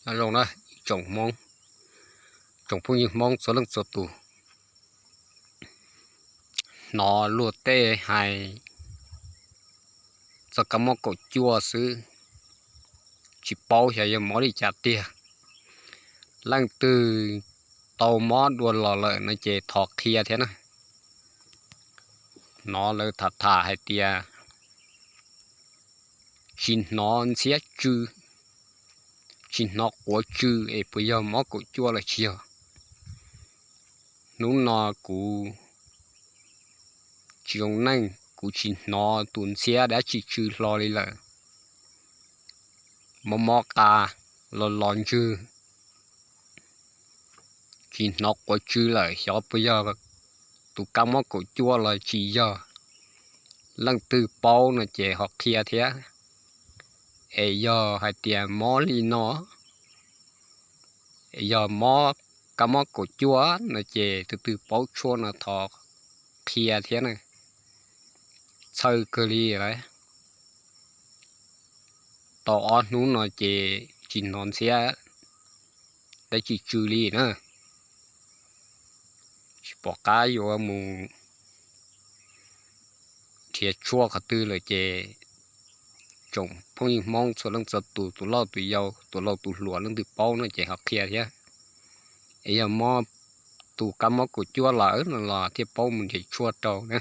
Nyob zoo na, tsoom Hmoob, tsoom phooj ywg Hmoob txhua leej txhua tus, hnov luag tej hais txog kab mob kaum cuaj xwb, tsis paub xyov yog mob li cas tiag. Leej twg tau mob dua los lawm no ces thov qhia thiab na. Hnov lawv tham tham hais tias tsis hnov ntxhiab tsw, tsis hnov quav tsw es puas yog mob kaum cuaj los tsis yog. Hnub no kuv tsis zoo neej, kuv tsis hnov tus ntxhiab dab tsi tsw hlo li lawm. Mob mob qa, los los ntswg, tsis hnov quav tsw lawm, xyov puas yog tus kab mob kaum cuaj los tsis yog. Leej twg paub no ces ho qhia thiab. Es yog hais tias mob li no, yog mob kab mob kaum cuaj no ces tus twg paub tshuaj no thov qhia thiab na. Txhawj kawg li lawm. Tau ob hnub no ces tsis hnov ntxhiab dab tsi tsw li na. Tsis pom qab yuav mus nrhiav tshuaj qhov twg lawm ces tsoom phooj ywg Hmoob txhua leej txhua tus, tus loj tus yau, tus laus tus hluas, leej twg paub no ces ho qhia thiab. Es yog mob tus kab mob kaum cuaj lawm no los thiaj paub mus nrhiav tshuaj rau na.